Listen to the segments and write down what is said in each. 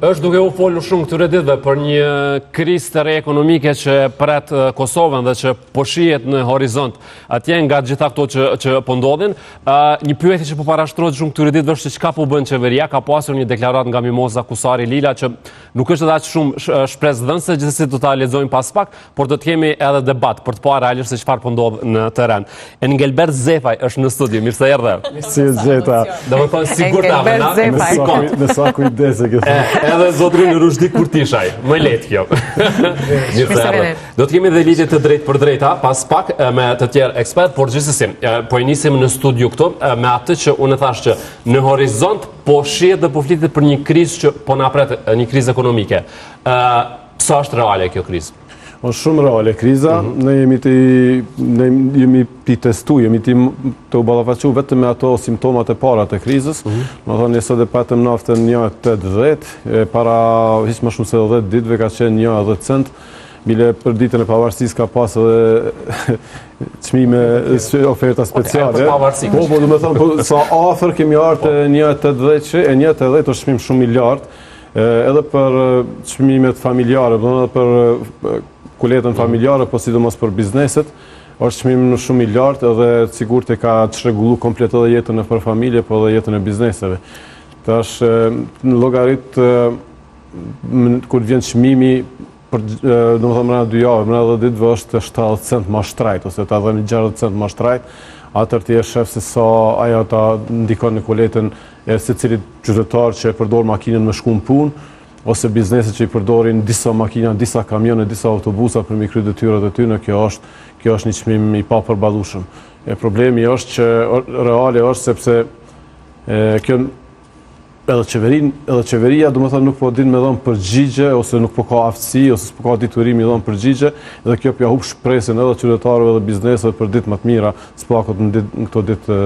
Është duke u folur shumë këtyre ditëve për një krizë të re ekonomike që pret Kosovën dhe që po shihet në horizont. Atje nga gjitha këto që që po ndodhin, një pyetje që po parashtrohet shumë këtyre ditëve është se çka po bën qeveria? Ka pasur një deklaratë nga Mimoza Kusari Lila që nuk është edhe aq shumë shpresëdhënëse, gjithsesi do ta lexojmë pas pak, por do të kemi edhe debat për të parë realisht se çfarë po ndodh në terren. Engelbert Zefaj është në studio, mirë se erdhe. Si e gjeta. Domethënë sigurt ta vëna. Me sa kujdes e ke thënë. Edhe zotrin Ruzhdi Kurtishaj, më lehtë kjo. Mirë se erdhe. Do të kemi edhe lidhje të drejtpërdrejta pas pak me të tjerë ekspertë, por gjithsesi, po e nisim në studio këtu me atë që unë thashë që në horizont po shihet dhe po flitet për një krizë që po na pret, një krizë ekonomike. Ë Sa është reale kjo krizë? Është shumë reale kriza, mm -hmm. ne jemi të ne jemi të testu, jemi të të u ballafaqu vetëm me ato simptomat e para të krizës. Mm -hmm. Domethënë ne sot e patëm naftën 1.80, e para hiç më shumë se 10 ditëve ka qenë 1.10 cent. Bile për ditën e pavarësisë ka pas edhe çmime oferta speciale. Po, po, domethënë, po, sa afër kemi ardhë te 1.80 e 1.80 është çmim shumë i lartë. Edhe për çmimet familjare, do edhe për kuletën mm. familjare, po sidomos për bizneset, është çmim shumë i lartë edhe sigurt e ka çrregullu komplet edhe jetën nëpër familje, po edhe jetën e bizneseve. Tash, në llogarit, kur vjen çmimi, për, domethënë mrena dy javë, mrena 10 ditëve është 70 cent ma shtrajt, ose ta themi 60 cent ma shtrajt, atëherë ti e shef se sa ajo ta ndikon në kuletën e secilit qytetar që e përdor makinën me shku në punë, ose bizneset që i përdorin disa makina, disa kamione, disa autobusa për mi kry detyrat e tyre, kjo është, kjo është një çmim i papërballueshëm. E problemi është që reale është sepse e, kjo edhe qeverin, edhe qeveria, domethënë nuk po din me dhënë përgjigje ose nuk po ka aftësi ose s'po ka dituri me dhënë përgjigje dhe kjo po ja hup shpresën edhe qytetarëve edhe bizneseve për ditë më të mira, së paku në ditë në këto ditë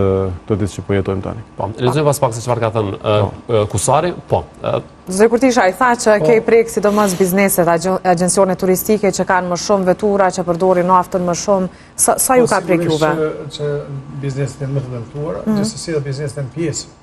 këto ditë që po jetojmë tani. Po, lexojmë pas pak se çfarë ka thënë po. Kusari, po. Zoti Kurtishaj tha që po. kjo i prek sidomos bizneset, agjencionet turistike që kanë më shumë vetura, që përdorin naftën më shumë, sa, sa ju po, ka prek juve? Po, që bizneset janë më të dëmtuara, mm -hmm. gjithsesi edhe bizneset janë pjesë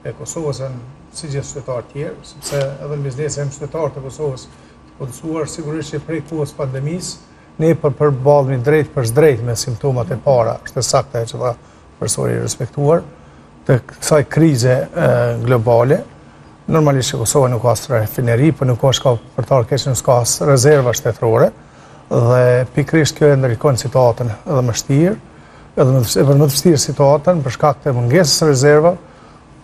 e Kosovës janë si gjithë qytetarët tjerë, sepse edhe në biznese janë qytetarë të Kosovës të punësuar, sigurisht që prej kohës pandemisë, ne po përballemi drejtpërsëdrejt me simptomat e para, është e saktë ajo që tha profesori i respektuar, të kësaj krize globale, normalisht që Kosova nuk ka as rafineri, por nuk ka shka për të keq nuk ka as rezerva shtetërore, dhe pikërisht kjo e ndërlikon situatën edhe më vështirë, edhe më edhe më të vështirë situatën për shkak të mungesës së rezervave,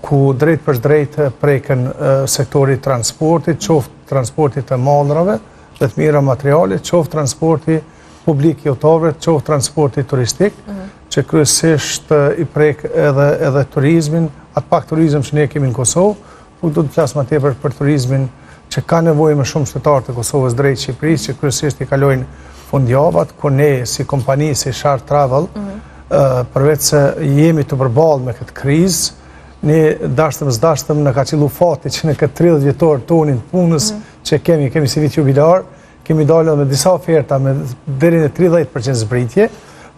ku drejtpërsëdrejt preken sektori i transportit, qoftë transportit të mallrave dhe të mirave materiale, qoftë transporti publik i udhëtarëve, qoftë transporti turistik, mhm. që kryesisht i prek edhe edhe turizmin, atë pak turizëm që ne kemi në Kosovë, Po do të flas më tepër për turizmin që ka nevojë më shumë qytetarët e Kosovës drejt Shqipërisë, që kryesisht i kalojnë fundjavat, ku ne si kompani, si Sharr Travel, mm -hmm. përveç se jemi të përballë me këtë krizë, ne dashtëm s'dashtëm na ka qëllu fati që në këtë 30 vjetor tonin punës mm -hmm. që kemi, kemi si vit jubilar, kemi dalë edhe me disa oferta me deri në 30% zbritje,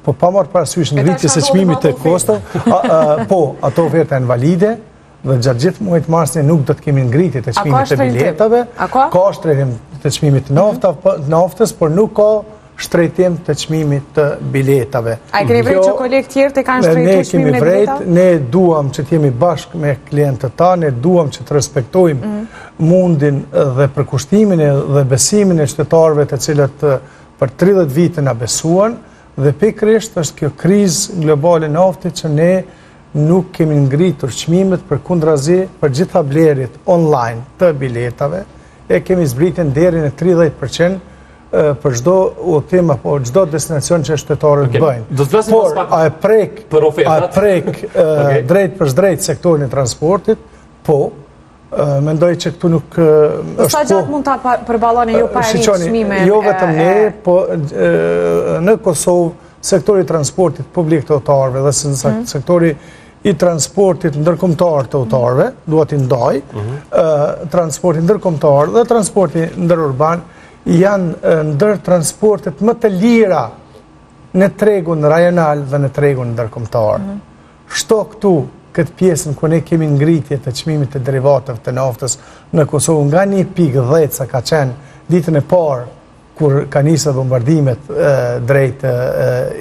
po pa marrë parasysh ngritjes së çmimit të kostove, po, ato oferta janë valide, Dhe gjatë gjithë muajit mars ne nuk do të kemi ngritje të çmimit të biletave. A ka? Ka shtrenjtim të çmimit të mhm. naftës, por nuk ka shtrenjtim të çmimit të biletave. A e keni vrejt që kolegë tjerë të kanë shtrejtu çmimin e biletave? Ne duam që të jemi bashkë me klientët tanë, ne duam që të respektojmë mhm. mundin dhe përkushtimin dhe besimin e qytetarëve të cilët për 30 vite na besuan, dhe pikërisht është kjo krizë globale nafte që ne nuk kemi ngritur çmimet përkundrazi për gjitha blerjet online të biletave, e kemi zbritjen deri në 30% për çdo udhëtim apo çdo destinacion që qytetarët okay. bëjnë. Do të flasim Por, pak a e prek, për ofertat. A e prek okay. drejtpërsëdrejt sektorin e transportit? Po, Mendoj që këtu nuk po është... Sa gjatë mund ta përballoni ju pa e rritë çmimin? Jo vetëm ne, po në Kosovë, sektori i transportit publik të udhëtarëve dhe mhm. sektori i transportit ndërkombëtar të udhëtarëve, dua t'i ndaj, mhm. transporti ndërkombëtar dhe transporti ndërurban janë ndër transportet më të lira në tregun rajonal dhe në tregun ndërkombëtar. Mhm. Shto këtu. këtë pjesën ku ne kemi ngritje të çmimit të derivateve të naftës në Kosovë nga 1.10 sa ka qenë ditën e parë kur ka nisë bombardimet drejt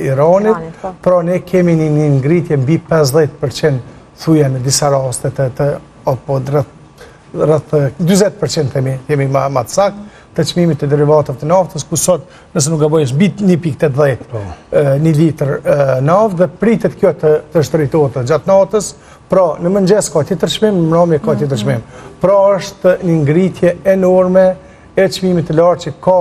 Iranit, po. pra ne kemi një, një ngritje mbi 50% thuja në disa raste të, të apo rreth rreth 40% themi, themi ma, ma të saktë, të çmimit të derivateve të naftës, ku sot, nëse nuk gaboj, është mbi 1.80 po. një litër naftë dhe pritet kjo të, të shtrenjtohet gjatë natës, pra në mëngjes ka tjetër çmim, në mramje ka tjetër çmim. Pra është një ngritje enorme e çmimit të lartë që ka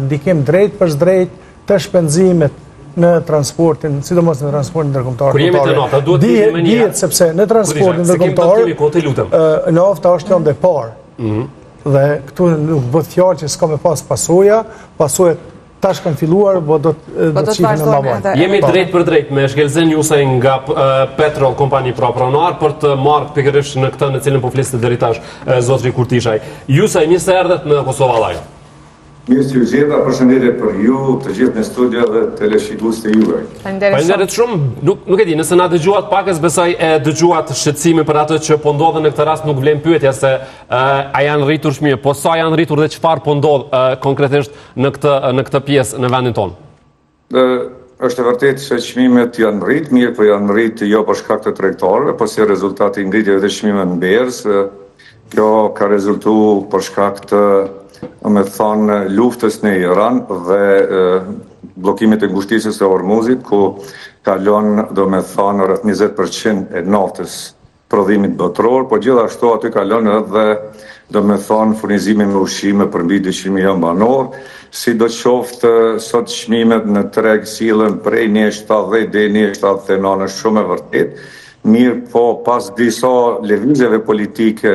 ndikim drejtpërdrejt te shpenzimet në transportin, sidomos në transportin ndërkombëtar. Kur jemi te nafta, duhet të jemi një. Dihet sepse në transportin ndërkombëtar, nafta është lëndë e parë. Mhm. Dhe këtu nuk bëhet fjalë që s'ka me pas pasoja, pasojat tash kanë filluar, po do të po do të shihen më vonë. Jemi po. drejtpërdrejt me Shkelzen Jusaj nga Petrol Company pra pronar për të marrë pikërisht në këtë në cilën po fliste deri tash zotri Kurtishaj. Jusaj, mirë se erdhët në Kosova Live. Mirë se ju gjeta, përshëndetje për ju, të gjithë në studio dhe teleshikuesit e juaj. Faleminderit shumë. Nuk nuk e di, nëse na dëgjuat pakës, besoj e dëgjuat shqetësimin për atë që po ndodh në këtë rast, nuk vlen pyetja se a janë rritur çmimet, po sa janë rritur dhe çfarë po ndodh konkretisht në këtë në këtë pjesë në vendin tonë. Dhe është e vërtetë se çmimet janë rrit, mirëpo janë rrit jo për shkak të tregtarëve, po si rezultat i ngritjeve të çmimeve në bersë. Kjo ka rezultu për shkak të, domethanë, luftës në Iran dhe bllokimit të ngushticës së Hormuzit, ku kalon, domethanë, rreth 20% e naftës prodhimit botëror, por gjithashtu aty kalon edhe, domethanë, furnizimi me ushqime për mbi 200 milionë banorë. Sidoqoftë, sot çmimet në treg sillen prej 1.70 deri 1.79, është shumë e vërtetë. Mirëpo, pas disa lëvizjeve politike,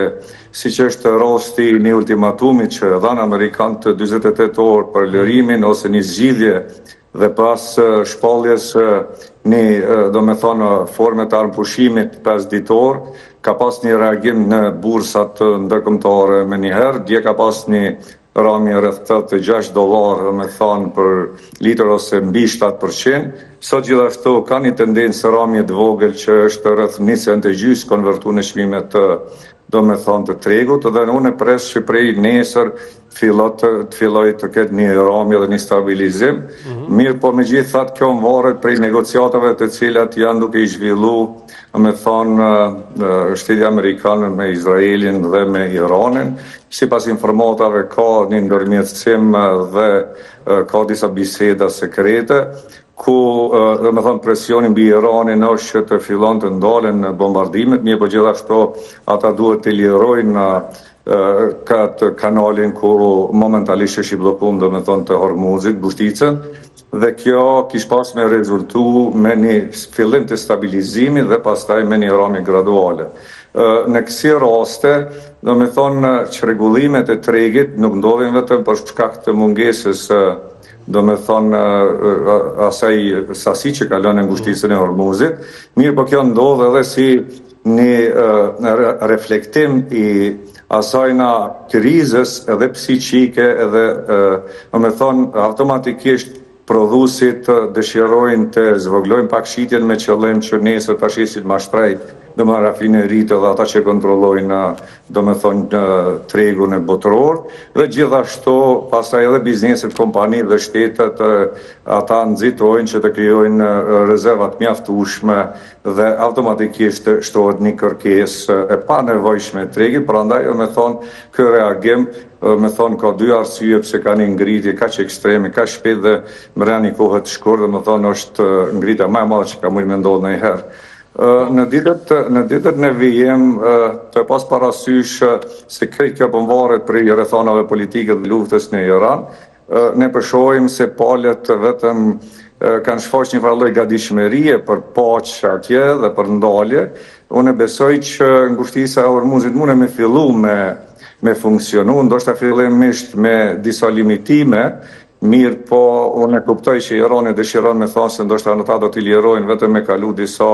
siç është rasti i një ultimatumi që dhanë amerikanët 48 orë për lirimin ose një zgjidhje Dhe pas shpalljes së një, domethonë, forme të armëpushimit 5 ditor, ka pas një reagim në bursat ndërkombëtare menjëherë, dje ka pas një ramje rreth 86 dollarë, domethonë, për litër ose mbi 7%. Sot gjithashtu ka një tendencë ramje të vogël që është rreth 1 cent e gjysë konvertu në çmime të domethonë të tregut dhe unë pres që prej nesër fillot të fillojë të ketë një ramje dhe një stabilizim. Mm -hmm. Mirëpo megjithatë kjo varet prej negociatave të cilat janë duke i zhvillu, domethonë, shteti amerikan me Izraelin dhe me Iranin. Sipas informatave ka një ndërmjetësim dhe ka disa biseda sekrete ku, domethonë, presioni mbi Iranin është që të fillon të ndalen bombardimet, mirëpo gjithashtu ata duhet të lirojnë këtë kanalin ku momentalisht është i bllokum, domethonë të Hormuzit, ngushticën, dhe kjo kish pas me rezultu me një fillim të stabilizimit dhe pastaj me një ramje graduale. Në kësi raste, domethonë, çrregullimet e tregut nuk ndodhin vetëm për shkak të mungesës domethonë asaj sasi që kalon në ngushticën e Hormuzit, mirëpo kjo ndodh edhe si një reflektim i asajna krizës edhe psiqike edhe, domethonë, automatikisht prodhuesit dëshirojnë të zvoglojnë pak shitjen me qëllim që nesër ta shesin ma shtrejt, domethonë rafineritë edhe ata që kontrollojnë, domethonë, tregun e botëror dhe gjithashtu pastaj edhe bizneset, kompanitë dhe shtetet ata nxitojnë që të krijojnë rezerva të mjaftueshme dhe automatikisht shtohet një kërkesë e panevojshme e tregut, prandaj domethonë ky reagim, domethonë ka dy arsye pse ka një ngritje kaq ekstreme, kaq shpejt dhe mrena një kohe të shkurt, domethonë është ngritja më e madhe që ka mujt me ndodhë ndonjëherë. Në ditët në ditët në vijim të pas parasysh se krejt kjo po varet prej rrethanave politike dhe luftës në Iran, Ne po shohim se palët vetëm kanë shfaqë një farë lloj gatishmërie për paqe atje dhe për ndalje. Unë besoj që ngushtica e Hormuzit mund me fillu me me funksionu, ndoshta fillimisht me disa limitime, Mirëpo, unë e kuptoj që Irani dëshiron me thonë se ndoshta ata do t'i lirojnë vetëm me kalu disa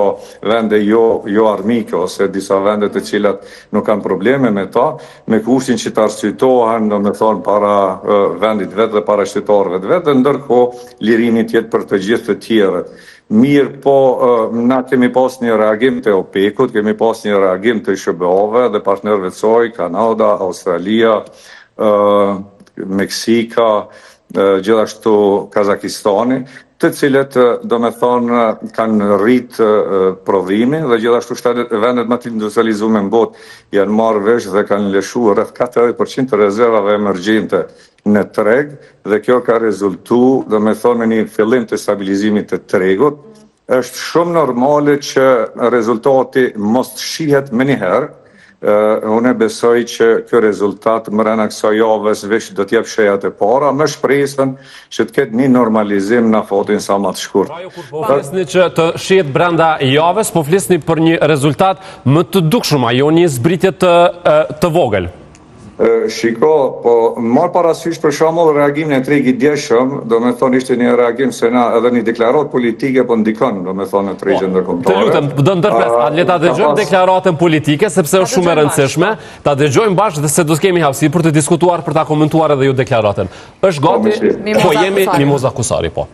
vende jo, jo armike ose disa vende të cilat nuk kanë probleme me ta, me kushtin që të arsyetohen, domethonë, para vendit vet dhe para qytetarëve të vet dhe ndërkohë lirimi të jetë për të gjithë të tjerët. Mirëpo, na kemi pas një reagim të OPEC-ut, kemi pas një reagim të SHBA-ve dhe partnerëve të saj, Kanada, Australia, Meksika, gjithashtu Kazakistani, të cilët, domethonë, kanë rrit prodhimin dhe gjithashtu shtetet, vendet më të industrializume në botë janë marrë vesh dhe kanë lëshu rreth 40% të rezervave emergjente në treg dhe kjo ka rezultu, domethonë, me një fillim të stabilizimit të tregut. Është shumë normale që rezultati mos të shihet menjëherë, unë besoj që ky rezultat mrena kësaj javës veç do të jep shejat e para, me shpresën që të ketë një normalizim në afatin sa më të shkurt. Pra ju kur po flisni që të shihet brenda javës, po flisni për një rezultat më të dukshëm, a jo një zbritje të të vogël. Shiko, po marr parasysh për shembull reagimin e tregut djeshëm, domethonë ishte një reagim se na edhe një deklaratë politike po ndikon, domethonë në tregjet po, ndërkombëtare. Të lutem, do ndërpres, a le ta dëgjojmë deklaratën politike sepse është shumë e rëndësishme, po. ta dëgjojmë bashkë dhe se do të kemi hapësirë për të diskutuar, për ta komentuar edhe ju deklaratën. Është po, gati? Po jemi Mimoza Kusari, po.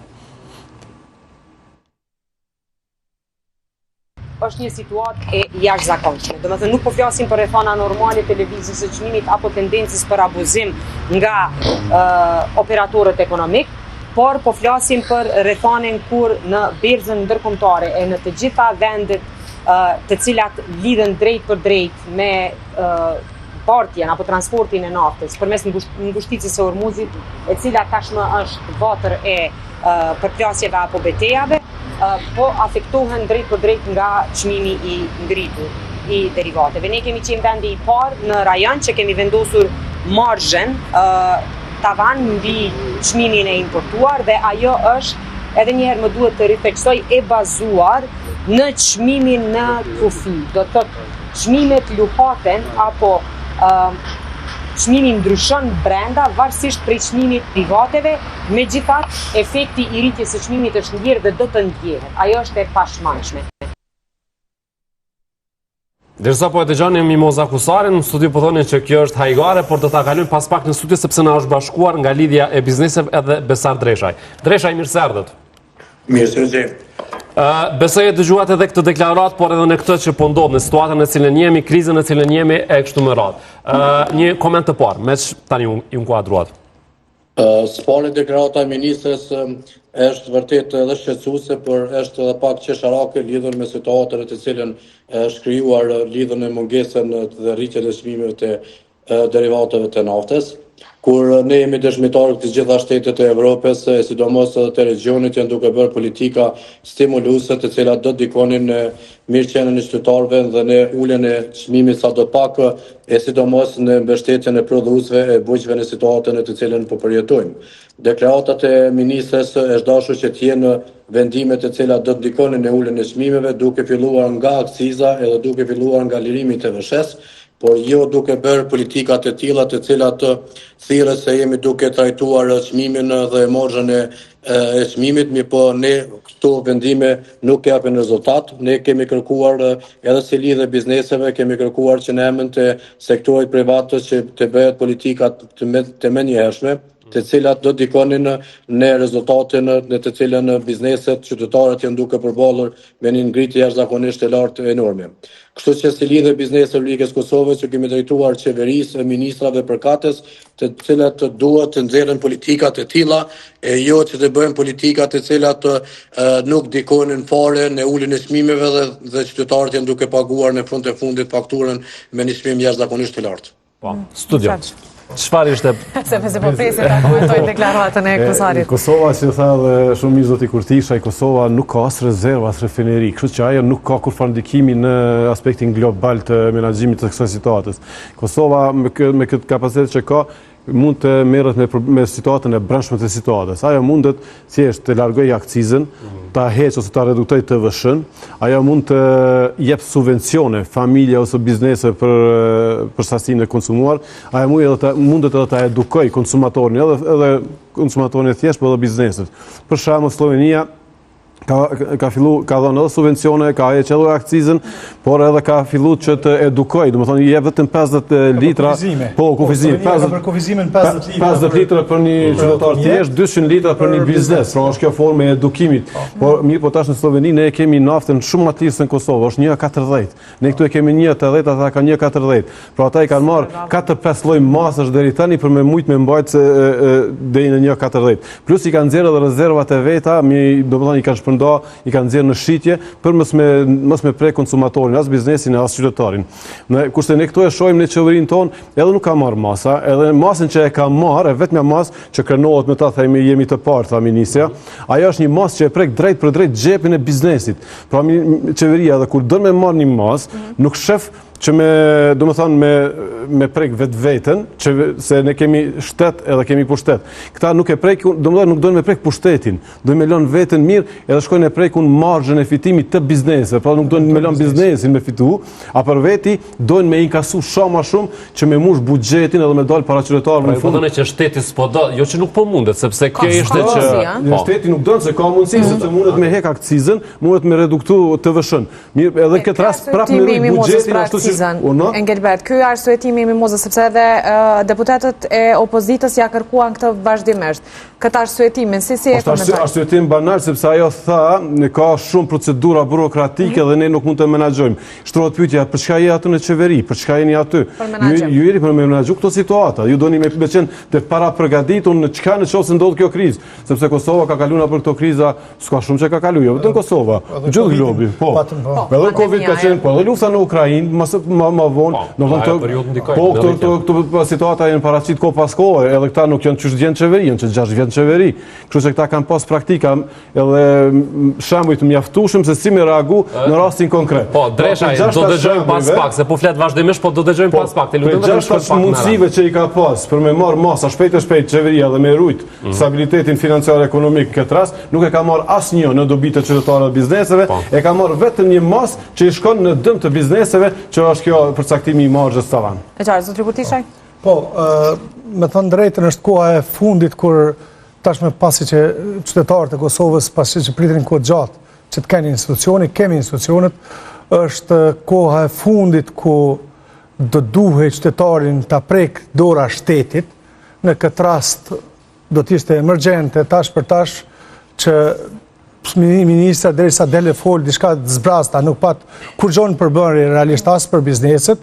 është një situatë e jashtëzakonshme. Domethënë nuk po flasim për rrethana normale të lëvizjes së çmimit apo tendencës për abuzim nga uh, operatorët ekonomik, por po flasim për rrethanën kur në berzën ndërkombëtare e në të gjitha vendet uh, të cilat lidhen drejtpërdrejt me uh, bartjen apo transportin e naftës përmes ngushticës së Hormuzit, e cila tashmë është vatër e përplasjeve apo betejave, po afektohen drejtpërdrejt nga çmimi i ngritur i derivateve. Ne kemi qenë vendi i parë në rajon që kemi vendosur marzhën tavan mbi çmimin e importuar dhe ajo është edhe një herë më duhet të ritheksoj e bazuar në çmimin në kufi. Do të thotë çmimet luhaten apo çmimi ndryshon brenda varësisht prej çmimit derivateve Megjithatë, efekti i rritjes së çmimit është ndjerë dhe do të ndjehet. Ajo është e pashmangshme. Derisa po e dëgjoni Mimoza Kusarin, në studio po thonin që kjo është hajgare, por do ta kalojmë pas pak në studio sepse na është bashkuar nga lidhja e bizneseve edhe Besar Dreshaj. Dreshaj, mirë se erdhët. Mirë se ju gjej. Uh, besoj e dëgjuat edhe këtë deklaratë, por edhe në këtë që po ndodh në situatën në cilën jemi, krizën në cilën jemi e kështu me radhë. Uh, një koment të parë, meqë tani ju inkuadruat. Së pari deklarata e ministres është vërtet edhe shqetësuese, por është edhe pak qesharake lidhur me situatën e të cilën është krijuar lidhur me mungesën dhe rritjen e çmimeve të derivateve të naftës. Kur ne jemi dëshmitarë të gjitha shtetet e Evropës, e sidomos edhe të regjionit janë duke bërë politika stimuluese të cilat do të ndikonin në mirëqenien e qytetarëve dhe në uljen e çmimit sado pak e sidomos në mbështetjen e prodhuesve e bujqve në situatën e të cilën po përjetojmë. Deklaratat e ministres është dashur që të jenë vendime të cilat do të ndikonin në uljen e çmimeve duke filluar nga akciza edhe duke filluar nga lirimi i TVSH-së, por jo duke bërë politika të tilla të cilat thirret se jemi duke trajtuar çmimin dhe marzhën e e çmimit, mirëpo ne këto vendime nuk japin rezultat. Ne kemi kërkuar edhe si lidhje bizneseve, kemi kërkuar që në emër të sektorit privat që të bëhet politika të, me, të menjëhershme, të cilat do ndikonin në rezultatin në të cilën bizneset, qytetarët janë duke përballur me një ngritje jashtëzakonisht të lartë enorme. Kështu që si lidhje bizneseve të Republikës Kosovës që kemi drejtuar qeverisë e ministrave përkatës, të cilat duhet të nxjerrin politika të tilla e jo që të bëjnë politika të cilat nuk ndikojnë fare në uljen e çmimeve dhe dhe qytetarët janë duke paguar në fund të fundit fakturën me një çmim jashtëzakonisht të lartë. Po, studio. Çfarë ishte? Se pse po presim ta komentoj deklaratën e Kusarit. Kosova, si tha edhe shumë mirë zoti Kurtishaj, Kosova nuk ka as rezerva, as refineri, kështu që ajo nuk ka kurrfarë ndikimi në aspektin global të menaxhimit të kësaj situatës. Kosova me këtë me këtë kapacitet që ka, mund të merret me, me situatën e brendshme të situatës. Ajo mundet thjesht të largojë akcizën, ta heqë ose ta reduktojë TVSH-n, ajo mund të jep subvencione familje ose biznese për për sasinë e konsumuar, ajo mund edhe të mundet edhe ta edukojë konsumatorin, edhe edhe konsumatorin e thjeshtë, por edhe bizneset. Për shembull, Sllovenia ka ka fillu ka dhënë edhe subvencione, ka heqë edhe akcizën, por edhe ka fillu që të edukojë, domethënë i jep vetëm 50 litra, po kufizime, 50 për kufizimin 50 litra. 50 litra për një qytetar thjesht, 200 litra për një biznes, pra është kjo formë e edukimit. Po. Por mirëpo tash në Slloveni ne e kemi naftën shumë më të lirë se në Kosovë, është 1.40. Ne këtu e kemi 1.80, ata kanë 1.40. Pra ata i kanë marrë 4-5 lloj masash deri tani për me mujt me mbajt deri në 1.40. Plus i kanë nxjerrë edhe rezervat e veta, mi, domethënë i kanë shpërnda, i kanë nxjerrë në shitje për mos me mos me prek konsumatorin, as biznesin, as qytetarin. Në kurse ne këtu e shohim në qeverinë tonë, edhe nuk ka marrë masa, edhe masën që e ka marrë, e vetmja masë që krenohet me ta themi jemi të parë, tha ministrja, ajo është një masë që e prek drejtpërdrejt xhepin e biznesit. Pra qeveria edhe kur don me marrë një masë, mhm. nuk shef që me, domethënë, me, me prek vetveten, që se ne kemi shtet edhe kemi pushtet. Këta nuk e prek, domethënë, nuk dojnë me prek pushtetin, dojnë me lënë veten mirë, edhe shkojnë e prekun marzhën e fitimit të bizneseve, pra nuk dojnë me lënë biznesin me fitu, a për veti dojnë me inkasu shumë ma shumë që me mush buxhetin edhe me dalë para qytetarëve në fund. Pra, që shteti s'po do, jo që nuk po mundet, sepse kjo ishte që... Po. Shteti nuk don se ka mundësi, mm. sepse mundet me hek akcizën, mundet me reduktu TVSH-n. Mirë, edhe këtë rast prapë me rrit buxhetin ashtu si unë. Engelbert, ky arsyetimi i Mimozës sepse edhe deputetët e opozitës ja kërkuan këtë vazhdimisht. Këtë arsyetimin, si si e komenton? Është arsyetim banal sepse ajo tha, ne ka shumë procedura burokratike mhm. dhe ne nuk mund të menaxhojmë. Shtrohet pyetja, për çka je aty në qeveri? Për çka jeni aty? Ju ju jeni për me menaxhu këto situata. Ju doni me me qenë të parapërgatitur në çka në qoftë se ndodh kjo krizë, sepse Kosova ka kaluar nëpër këto kriza S'ka shumë që ka kalu, jo vetëm Kosova, gjithë globi, po. po. Edhe Covid ka qenë, po edhe lufta në Ukrainë, më më më vonë, po, do të thonë po këto këto këto po, situata janë paraqit kohë pas kohe, edhe këta nuk janë qysh vjen qeveri, janë që 6 vjet në qeveri. Kështu që këta kanë pas praktika edhe shembuj të mjaftueshëm se si me reagu në rastin konkret. Po, Dresha, do dëgjojmë pas pak, se po flet vazhdimisht, po do dëgjojmë po, pas pak. Të lutem vetëm shkoj pak. Mundësive që i ka pas për me marr masa shpejt e shpejt qeveria dhe me rujt Mm. Stabilitetin financiar ekonomik në këtë rast nuk e ka marrë asnjë në dobi të qytetarëve dhe bizneseve, po. e ka marrë vetëm një masë që i shkon në dëm të bizneseve, që është kjo përcaktimi i marzhës tavan. E qartë, zotri Kurtishaj? Po, me thënë drejtën është koha e fundit kur tashmë pasi që qytetarët e Kosovës, pasi që pritën kohë gjatë që të kenë institucione, kemi institucionet, është koha e fundit ku do duhej qytetarin ta prek dora shtetit, Në këtë rast do të ishte emergjente tash për tash që ministrja derisa del e fol diçka të zbrazta, nuk pat kurgjo në përbërje realisht as për bizneset,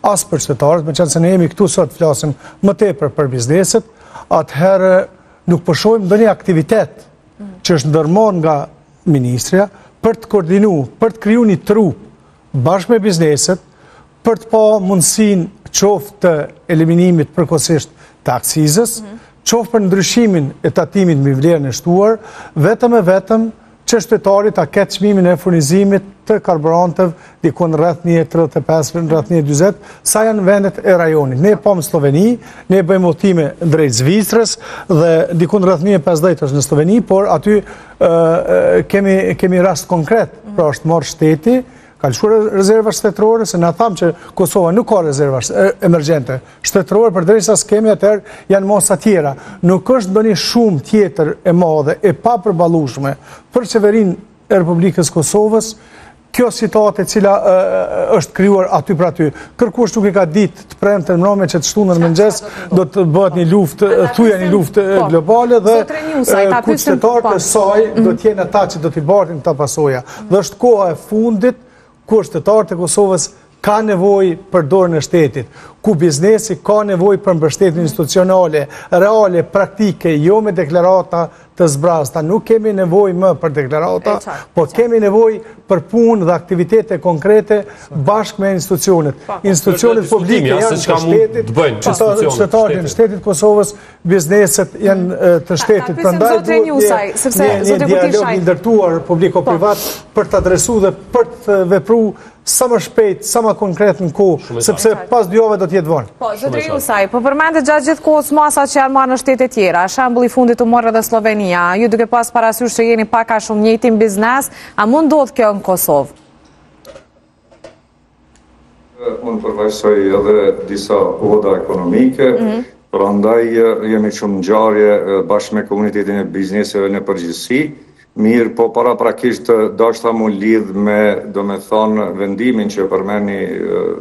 as për qytetarët, meqenëse ne jemi këtu sot flasim më tepër për bizneset, atëherë nuk po shohim ndonjë aktivitet që është ndërmarrë nga ministrja për të koordinu, për të kriju një trup bashkë me bizneset, për të pa mundësinë qoftë të eliminimit përkohësisht të akcizës, mhm. qoftë për ndryshimin e tatimit mbi vlerën e shtuar, vetëm e vetëm që qytetari ta ketë çmimin e furnizimit të karburanteve dikun rreth 1.35, rreth 1.40, sa janë vendet e rajonit. Ne pamë Slloveni, ne bëjmë udhëtime drejt Zvicrës dhe dikun rreth 1.50 është në Slloveni, por aty kemi, kemi rast konkret, mhm. pra është marrë shteti, Ka lëshuar rezerva shtetërore, se na thamë që Kosova nuk ka rezerva emergjente shtetërore, përderisa s'kemi atëherë janë masa tjera. Nuk është ndonjë shumë tjetër e madhe, e papërballueshme për qeverinë e Republikës Kosovës, kjo situatë e cila është krijuar aty për aty. Kërkush nuk e ka ditë të premten mbrëmje që të shtunën mëngjes do të bëhet një luftë, thuja një luftë po. globale dhe ku qytetarët e saj do të jenë ata që do t'i bartin këta pasoja. Dhe është koha e fundit kur qytetarët e Kosovës ka nevojë për dorën e shtetit, ku biznesi ka nevojë për mbështetje institucionale, reale, praktike, jo me deklarata të zbrazta. Nuk kemi nevojë më për deklarata, po kemi nevojë për punë dhe aktivitete konkrete bashkë me institucionet. Po. Institucionet publike janë të shtetit, qytetarët janë shtetit Kosovës, bizneset janë të shtetit. Prandaj duhet një dialog i ndërtuar publiko-privat po. për të adresu dhe për të vepru. sa më shpejt, sa më konkret në kohë, sepse pas dy javëve do të jetë vonë. Po, zotëri Jusaj, po përmendet gjatë gjithë kohës masa që janë marrë në shtete tjera, shembull i fundit u mor edhe Slovenia, ju duke pas parasysh që jeni pak a shumë njëjtin biznes, a mund ndodhë kjo në Kosovë? Unë përfaqësoj edhe disa oda ekonomike, mhm. prandaj jemi shumë ngjarje bashkë me komunitetin e bizneseve në përgjithësi, mirëpo paraprakisht dashta mu lidh me, domethonë, vendimin që përmendi,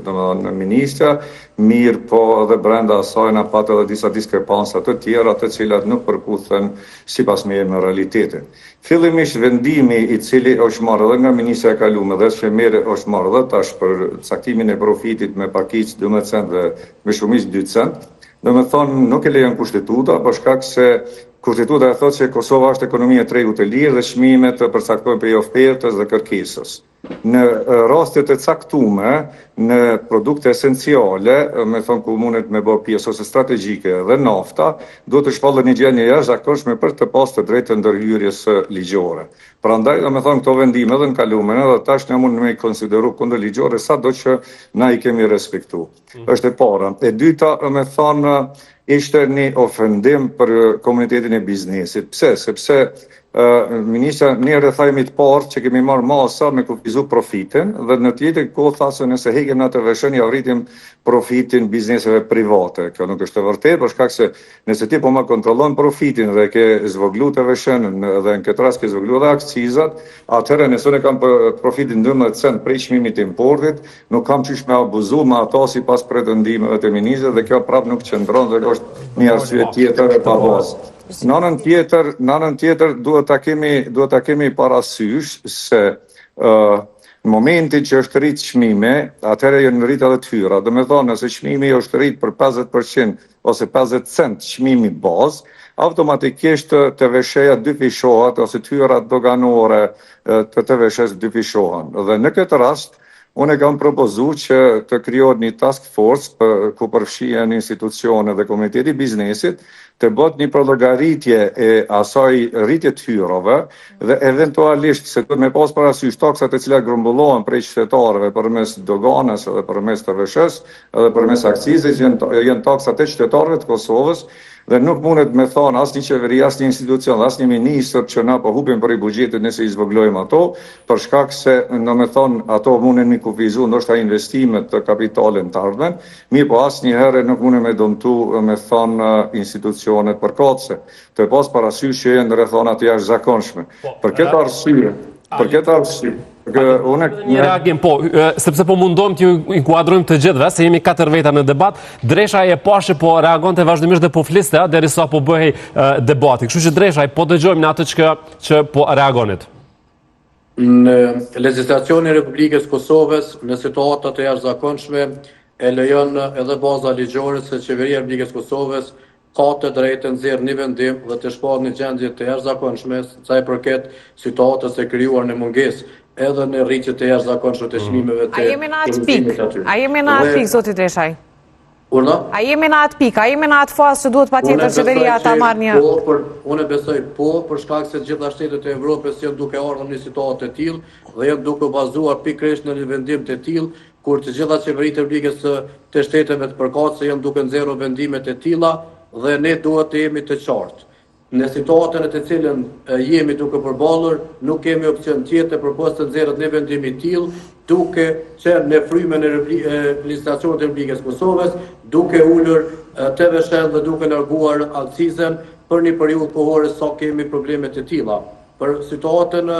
domethonë, ministra, mirëpo edhe brenda asaj na pat edhe disa diskrepanca të tjera të cilat nuk përputhen sipas meje me realitetin. Fillimisht vendimi i cili është marrë edhe nga ministrja e kalume dhe që merr është marrë edhe tash për caktimin e profitit me pakicë 12 cent dhe me shumicë 2 cent, domethonë nuk e lejon kushtetuta për shkak se kushtetuta e thotë se Kosova është ekonomi e tregut të lirë dhe çmimet përcaktohen prej ofertës dhe kërkesës. Në raste të caktume, në produkte esenciale, me thonë ku mundet me bë pjesë ose strategjike dhe nafta, duhet të shpallet një gjendje e jashtëzakonshme për të pas të drejtë të ndërhyrjes ligjore. Prandaj, do me thonë, këto vendime edhe në kalumen edhe tash ne mund me i konsideru kundërligjore sado që na i kemi respektu. Mm. Është e para. E dyta, me thonë, ishte një ofendim për komunitetin e biznesit. Pse? Sepse ministra një herë tha jemi të parë që kemi marrë masa me kufizu profitin dhe në të njëjtën kohë tha se nëse heqim na TVSH-në ja rritim profitin bizneseve private. Kjo nuk është e vërtetë për shkak se nëse ti po ma kontrollon profitin dhe ke zvoglu TVSH-në dhe në këtë rast ke zvoglu edhe akcizat, atëherë nëse unë kam profitin 12 cent prej çmimit të importit, Nuk kam qysh me abuzu me ato sipas pretendimeve të ministrit dhe kjo prapë nuk qëndron dhe është një arsye tjetër e pabazë. Në anën tjetër, në anën tjetër duhet ta kemi duhet ta kemi parasysh se ë në momentin që është rrit çmimi, atëherë janë rrit edhe të hyrat. Domethonë, nëse çmimi është rrit për 50% ose 50 cent çmimi bazë, automatikisht TVSH-ja dyfishohet ose të hyrat doganore të TVSH-së dyfishohen. Dhe në këtë rast, Unë e kam propozu që të krijohet një task force për, ku përfshihen institucione dhe komuniteti i biznesit, të bëhet një përllogaritje e asaj rritje të hyrave dhe eventualisht se duhet me pas parasysh taksat e cilat grumbullohen prej qytetarëve përmes doganës edhe përmes TVSH-së edhe përmes akcizës janë janë taksat e qytetarëve të Kosovës Dhe nuk mundet me thonë asnjë qeveri, asnjë institucion dhe asnjë ministër që na po hupim prej buxhetit nëse i zvoglojmë ato, për shkak se, domethonë, ato munden mi kufizu ndoshta investimet kapitale në të ardhmen, mirëpo asnjëherë nuk munden me dëmtu, me thonë, institucionet përkatëse. Të pas parasysh që janë rrethana të jashtëzakonshme. Po, për këtë arsye, për këtë arsye, Unë një reagim, po, sepse po mundohem t'ju inkuadrojmë të gjithëve, se jemi katër veta në debat. Dreshaj e pashë po reagonte vazhdimisht dhe po fliste derisa po bëhej debati. Kështu që Dreshaj, po dëgjojmë në atë që që po reagonit. Në legjislacionin e Republikës Kosovës, në situata të jashtëzakonshme, e lejon edhe baza ligjore se Qeveria e Republikës Kosovës ka të drejtë të nxjerrë një vendim dhe të shpallë një gjendje të jashtëzakonshme sa i përket situatës së krijuar në mungesë edhe në rritje të jashtëzakonshme të çmimeve të A jemi në atë pikë? A jemi në atë pikë, zoti Dreshaj? Urdhno? A jemi në atë pikë? A jemi në atë fazë që duhet patjetër qeveria ta marrë një... Po, për, unë besoj po, për shkak se gjitha shtetet e Evropës janë duke ardhur në një situatë të tillë dhe janë duke u bazuar pikërisht në një vendim të tillë kur të gjitha qeveritë e Republikës së të shteteve të përkatëse janë duke nxjerrur vendime të tilla dhe ne duhet të jemi të qartë. Në situatën në të cilën jemi duke përballur, nuk kemi opsion tjetër përpos të nxjerrët një vendim i tillë, duke qenë në frymën e legjislacionit të Republikës së Kosovës, duke ulur TVSH dhe duke larguar akcizën për një periudhë kohore sa kemi probleme të tilla. Për situatën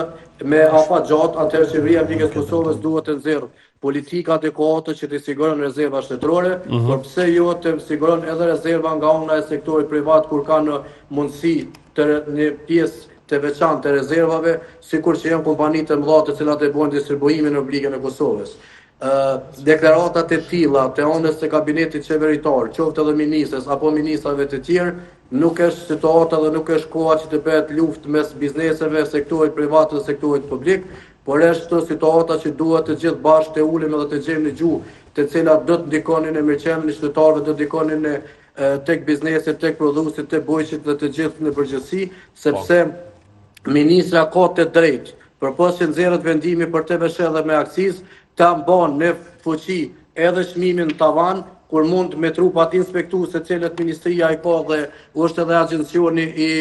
me afat gjatë, atëherë Qeveria e Republikës së Kosovës duhet të nxjerrë politika adekuate që të siguron rezerva shtetërore, mm -hmm. por pse jo të siguron edhe rezerva nga ana e sektorit privat kur kanë mundësi të një pjesë të veçantë të rezervave, sikur që janë kompanitë e mëdha të cilat e bëjnë distribuimin në Republikën e Kosovës. Deklaratat e tilla të anës së kabinetit qeveritar, qoftë edhe ministres apo ministrave të tjerë, nuk është situata dhe nuk është koha që të bëhet luftë mes bizneseve, sektorit privat dhe sektorit publik, por është situata që duhet të gjithë bashkë të ulemi dhe të gjejmë një gjuhë të cilat do të ndikonin në mirëqenien e qytetarëve, do të ndikonin në tek bizneset, tek prodhuesit, tek bujqit dhe të gjithë në përgjithësi, sepse ministra ka të drejtë, përpos që nxjerrët vendimi për TVSH dhe me akcizë, ta mban në fuqi edhe çmimin tavan, kur mund me trupat inspektues të cilët ministria i ka dhe është edhe agjencioni i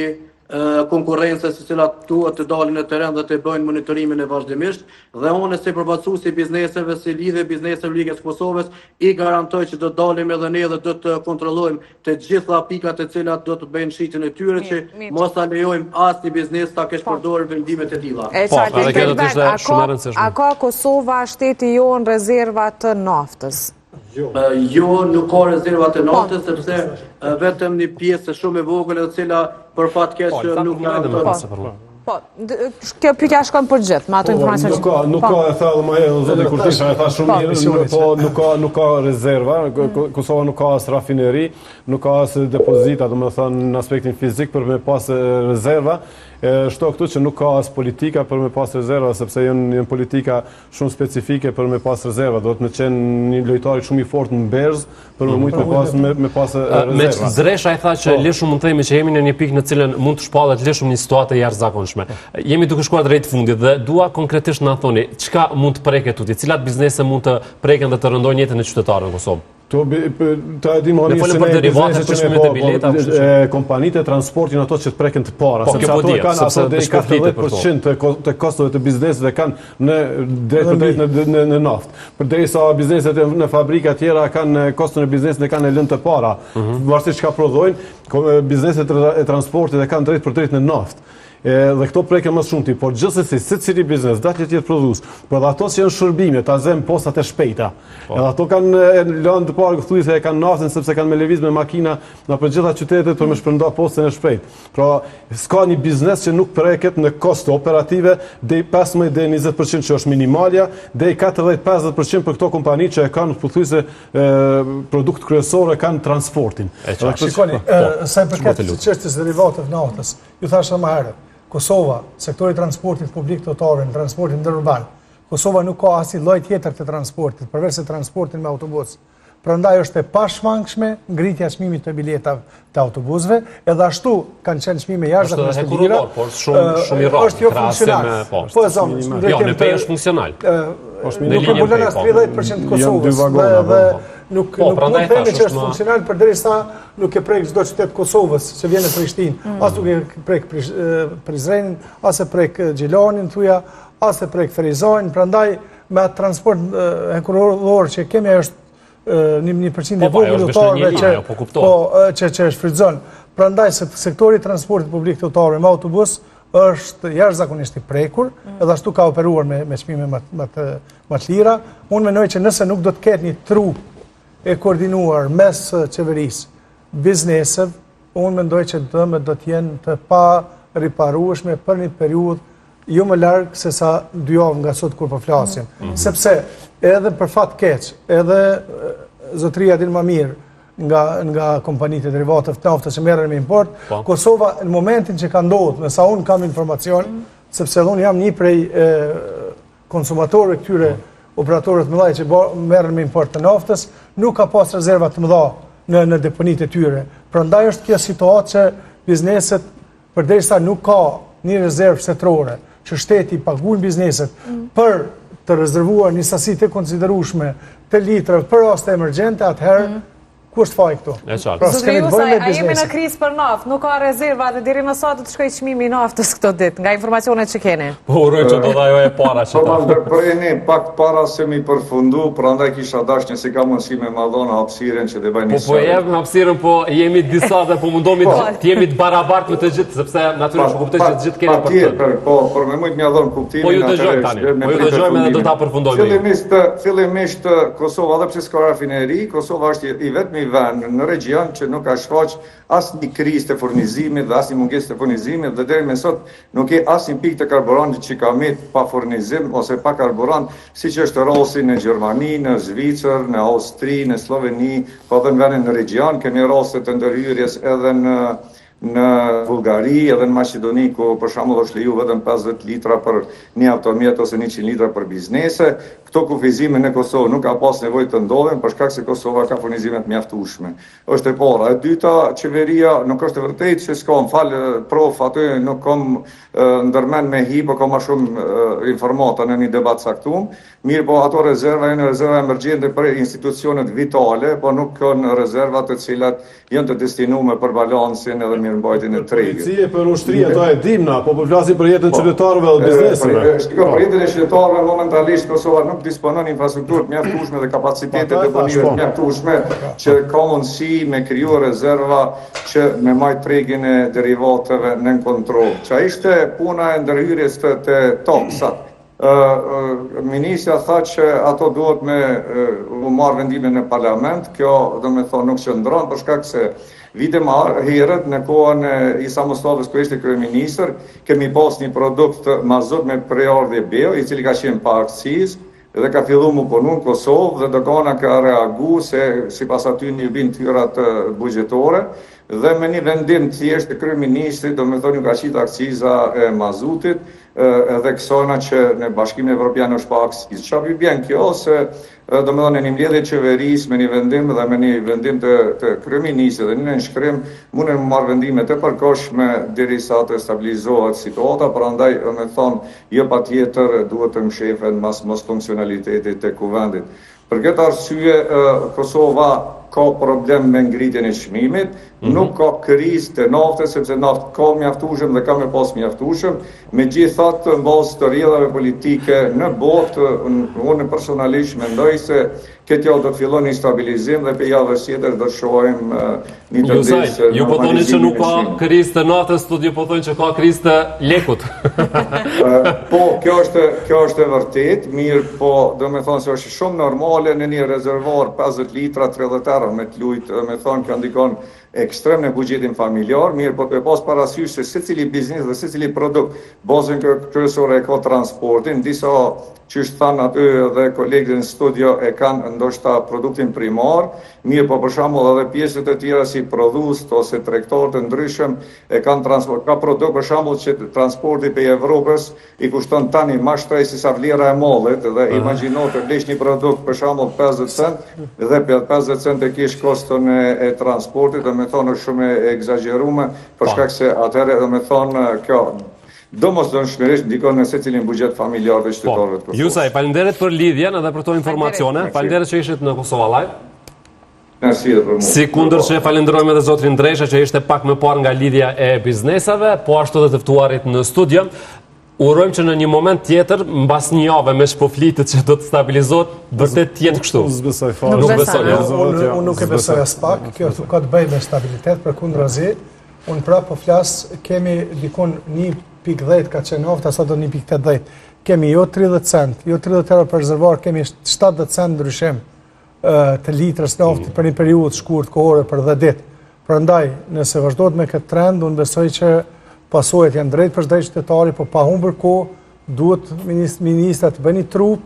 konkurrencës të cilat duhet të dalin në terren dhe të bëjnë monitorimin e vazhdimisht dhe unë si përfaqësues i bizneseve si lidhje e bizneseve Republikës së Kosovës i garantoj që do të dalim edhe ne dhe do të kontrollojmë të gjitha pikat të cilat do të bëjnë shitjen e tyre që mos ta lejojmë asnjë biznes ta keqpërdorë po. vendimet e tilla. E po, qartë, edhe kjo do të ishte shumë e rëndësishme. A ka Kosova shteti jonë rezerva të naftës? Jo. Jo, nuk ka rezerva të po. naftës sepse vetëm një pjesë shumë e vogël e cila për fat keq po, nuk na Po, kjo pyetja shkon për gjithë, me ato po, informacione. Nuk ka, nuk po. ka e tha edhe më herët zoti Kurteshi, e tha shumë po. mirë, po nuk ka nuk ka rezerva, mm. Kosova nuk ka as rafineri, nuk ka as depozita, domethënë në aspektin fizik për me pas rezerva. E shto këtu që nuk ka as politika për me pas rezerva, sepse janë janë politika shumë specifike për me pas rezerva, duhet me qenë një lojtar shumë i fortë në berzë për me mujtë me pas me, me pas rezerva. Meqë Dreshaj tha që po. lirshëm mund të themi që jemi në një pikë në cilën mund të shpallet lirshëm një situatë e jashtëzakonshme. Jemi duke shkuar drejt fundit dhe dua konkretisht na thoni çka mund të preket tutje, cilat biznese mund të preken dhe të rëndojnë jetën e qytetarëve në Kosovë. To ta e di më mirë se ne bizneset që ne po, bileta, po, kompanitë e transportin ato që të preken të para, po, sepse ato po kanë ato deri 40% të të kostove të biznesit e kanë në drejtpërdrejt në në në naftë. Përderisa bizneset në fabrika tjera kanë koston e biznesit e kanë në lëndë të para. Mm -hmm. Varësisht çka prodhojnë, bizneset e transportit e kanë drejtpërdrejt në naftë. E, dhe këto preken më shumti, por gjithsesi secili biznes, datë le të jetë prodhues, por edhe ato që janë shërbime, ta zëmë postat e shpejta. Po. Edhe ato kanë lëndë të parë thuajse e kanë naftën sepse kanë me lëviz me makina nëpër gjitha qytetet për me shpërnda postën e shpejtë. Pra, s'ka një biznes që nuk preket në kosto operative deri 15 deri 20% që është minimalja, deri 40-50% për këto kompani që e kanë pothuajse produkt kryesor e kanë transportin. E qartë. Shikoni, po, po. sa i përket çështjes së derivateve të naftës, Ju thashë edhe më herët, Kosova, sektori i transportit publik të udhëtarëve, në transportin ndërurban, Kosova nuk ka asnjë lloj tjetër të transportit, përveç se transportin me autobus. Prandaj është e pashmangshme ngritja e çmimit të biletave të autobusëve, edhe ashtu kanë qenë çmime jashtëzakonisht të lira. Por shumë shumë i rrallë. Është jo funksional. Po, po e zonë, jo, në Pejë është funksional. Nuk e mbulon as 30% të Kosovës. Dhe po. nuk po, nuk mund të themi që është funksional përderisa nuk e prek çdo qytet të Kosovës që vjen në Prishtinë, mm. as nuk e prek Prizrenin, as e prek Gjilanin, thuja, as e prek Ferizajn, prandaj me atë transport hekurudhor që kemi është një një përqindje po, po, e vogël udhëtarëve që po, po që që e shfrytëzon. Prandaj se sektori i transportit publik të udhëtarëve me autobus është jashtëzakonisht i prekur, mm. edhe ashtu ka operuar me me çmime më më të më të lira. Unë mendoj që nëse nuk do të ketë një trupë e koordinuar mes qeverisë, bizneseve, unë mendoj që dëmet do të jenë të pariparueshme për një periudhë jo më larg se sa dy javë nga sot kur po flasim. Mm -hmm. Sepse edhe për fat keq, edhe zotëria din më mirë nga nga kompanitë e derivateve të naftës që merren me import, po. Kosova në momentin që ka ndodhur, me sa unë kam informacion, mm -hmm. sepse edhe unë jam një prej e, konsumatorëve këtyre operatorëve të mëdha që merren me import të naftës, nuk ka pas rezerva të mëdha në në deponitë e tyre. Prandaj është kjo situatë që bizneset përderisa nuk ka një rezervë shtetërore që shteti paguan bizneset mm. për të rezervuar një sasi të konsiderueshme të litrave për raste emergjente, atëherë mm. Ku është faji këtu? E qartë. Pra, s'kemi të bëjmë me biznesin. A jemi në krizë për naftë, nuk ka rezerva dhe deri në sa do të shkojë çmimi i naftës këto ditë, nga informacionet që keni? Po uroj që do të ajo e para që ta. Po ndërpreni pak para se mi përfundu, prandaj kisha dashur nëse ka mundësi me ma dhonë hapësirën që të bëj një. Po po jep hapësirën, po jemi disa dhe po mundohemi po. të jemi të barabartë me të gjithë, sepse natyrisht po kuptoj që të gjithë keni për të. Po, por me mujt me dhon kuptimin. Po ju dëgjojmë tani. Po ju dëgjojmë edhe do ta përfundojmë. Fillimisht, fillimisht Kosova edhe pse s'ka rafineri, Kosova është i vetmi vend në regjion që nuk ka shfaq asnjë krizë të furnizimit dhe asnjë mungesë të furnizimit dhe deri me sot nuk ke asnjë pikë të karburantit që ka met pa furnizim ose pa karburant, siç është rasti në Gjermani, në Zvicër, në Austri, në Slloveni, po edhe në vende në regjion, kemi raste të ndërhyrjes edhe në në Bullgari edhe në Maqedoni ku për shembull është leju vetëm 50 litra për një automjet ose 100 litra për biznese. Këto kufizime në Kosovë nuk ka pas nevojë të ndodhin për shkak se Kosova ka furnizime të mjaftueshme. Është e para. E dyta, qeveria nuk është e vërtetë që s'ka, më fal prof, aty nuk kam ndërmend me hi, po kam ma shumë informata në një debat caktum. Mirëpo ato rezerva janë rezerva emergjente për institucionet vitale, po nuk janë rezerva të cilat janë të destinume për balancin edhe mirëmbajtjen e tregut. Për polici e për ushtri ato e dim na, po po flasim për jetën e po, qytetarëve dhe bizneseve. Shiko, për jetën e qytetarëve momentalisht Kosova nuk disponon infrastrukturë të mjaftueshme dhe kapacitete të deponive të mjaftueshme që ka mundësi me kriju rezerva që me majt tregin e derivateve nën kontroll. Që ishte puna e ndërhyrjes të, të taksat. Ministrja tha që ato duhet me u marrë vendime në parlament, kjo domethonë nuk qëndron, për shkak se vite ma herët në kohën e Isa Mustafës kur ishte kryeministër, kemi pas një produkt mazut me prejardhje bio, i cili ka qenë pa akcizë, dhe ka fillu mu punu në Kosovë dhe dogana ka reagu se sipas atyne ju bin t'hyrat buxhetore dhe me një vendim të thjeshtë të kryeministrit, domethonë ju ka qitë akciza e mazutit, edhe kësajna që në Bashkimin Evropian është pa akcizë. Çka i bjen kjo se domethonë në një mbledhje të qeverisë me një vendim dhe me një vendim të, të kryeministrit dhe një nënshkrim munden me marrë vendime të përkohshme derisa të stabilizohet situata, prandaj domethonë jo patjetër duhet të mshefen mas mosfunksionalitetit të kuvendit. Për këtë arsye Kosova ka problem me ngritjen e çmimit, mm -hmm. nuk ka krizë të naftës sepse naftë ka mjaftueshëm dhe ka me pas mjaftueshëm. Megjithatë, në bazë të rrjedhave politike në botë, unë personalisht mendoj se këtë javë do të fillon një stabilizim dhe prej javës tjetër do të shohim një tendencë. Ju po thoni që nuk ka krizë të naftës, studio po thonë që ka krizë të lekut. po, kjo është kjo është e vërtetë, mirëpo, domethonë se është shumë normale në një rezervar 50 litra 30 euro me të lujt, domethonë kjo ndikon ekstrem në buxhetin familjar, mirëpo të pas parasysh se secili biznes dhe secili produkt bazën kryesore e ka transportin, disa qysh thanë aty edhe kolegët në studio e kanë ndoshta produktin primar, mirëpo për shembull edhe pjesët e tjera si prodhues ose tregtarë të ndryshëm e kanë transport. Ka produkt për shembull që transporti prej Evropës i kushton tani ma shtrejt se sa vlera e mallit dhe imagjino të blesh një produkt për shembull 50 cent dhe 50 cent e kish koston e, e transportit, domethonë është shumë e ekzagjerume për shkak se atëherë domethonë kjo domosdoshmërisht ndikon në secilin buxhet familjar të qytetarëve të Kosovës. Jusaj, faleminderit për lidhjen edhe për këto informacione. Faleminderit që ishit në Kosova Live. Merci edhe për mua. Sikundër që falenderojmë edhe zotrin Dreshaj që ishte pak më parë nga lidhja e bizneseve, po ashtu edhe të ftuarit në studio. Urojmë që në një moment tjetër, mbas një jave meqë po flitet që do të stabilizohet, vërtet të jetë kështu. Nuk besoj fare. Nuk besoj, jo. Unë nuk e besoj aspak, kjo nuk ka të bëjë me stabilitet, përkundrazi, unë prapë po flas, kemi dikun 1.10 ka qenë nafta, sot 1.80. Kemi jo 30 cent, jo 30 euro për rezervar, kemi 70 cent ndryshim. të litrës naftë për një periudhë të shkurt kohore për 10 ditë. Prandaj, nëse vazhdohet me këtë trend, unë besoj që pasojat janë drejtpërdrejt qytetari, po pa humbur kohë, duhet ministrat të bëjnë një trup,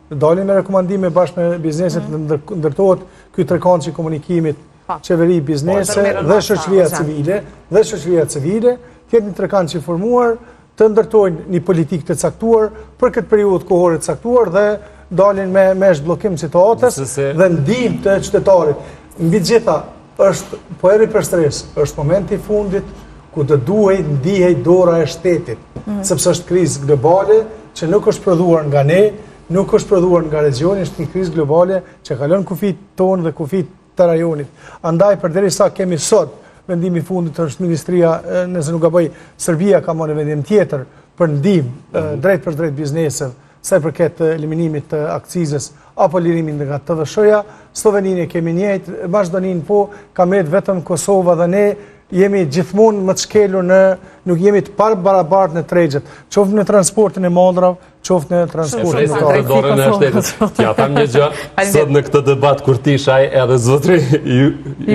të dalin me rekomandime bashkë me bizneset, mm. të ndërtohet ky trekëndësh i komunikimit qeveri biznese po, dhe shoqëria civile, dhe shoqëria civile, të jetë një trekëndësh i formuar, të ndërtojnë një politikë të caktuar për këtë periudhë kohore të caktuar dhe dalin me me zhbllokim situatës dhe ndihmë të qytetarit. Mbi të gjitha është po e ripërsëris, është momenti i fundit ku do duhej ndihej dora e shtetit, mm -hmm. sepse është krizë globale që nuk është prodhuar nga ne, nuk është prodhuar nga regjioni, është një krizë globale që kalon kufijtë tonë dhe kufijtë të rajonit. Andaj, përderisa kemi sot, vendimi i fundit është ministria, nëse nuk gaboj, Serbia ka marrë vendim tjetër për ndihmë mhm. drejtpërdrejt bizneseve, sa i përket eliminimit të akcizës apo lirimit nga TVSH-ja, Slloveninë e kemi njëjtë, Maqedoninë po, ka met vetëm Kosova dhe ne jemi gjithmonë më të shkelur në, nuk jemi të pabarabartë në tregjet, qoftë në transportin e mallrave, qoftë në transportin e të dorën e shtetit. T'ja them një gjë, sot në këtë debat Kurtishaj edhe zotri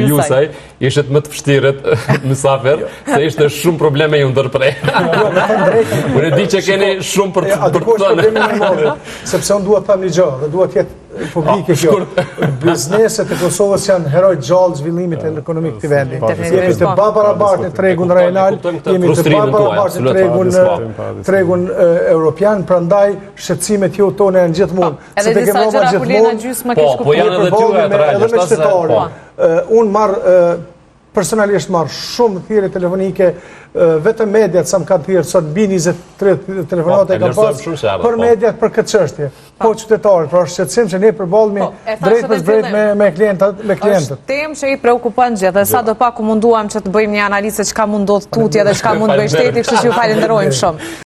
Jusaj, ishit më të vështirët mysafir, se ishte shumë probleme ju ndërpre. Jo, me thënë drejtën. Unë e di që keni shumë për të thënë. Sepse unë dua të them një gjë, dhe dua të jetë. publike kjo. Bizneset e Kosovës janë heroj gjallë zhvillimit ekonomik të vendit. Jemi të pabarabartë në tregun rajonal, jemi të pabarabartë në tregun tregun europian, prandaj shqetësimet jo tona janë gjithmonë. Po, edhe disa gjëra ku lena gjysmë po, po janë edhe ty atë edhe me qytetarë. Po. Unë marr Personalisht marr shumë thirrje telefonike, vetëm mediat sa më kanë thirrë sot mbi 20-30 telefonata i kam pas për mediat për këtë çështje. Po qytetarët, pra është shqetësim që ne përballemi drejtpërdrejt me me klientët, me klientët. Është temë që i preokupon gjithë dhe sado pak u munduam që të bëjmë një analizë se çka mund ndodh tutje dhe çka mund të bëjë shteti, kështu që ju falenderojmë shumë.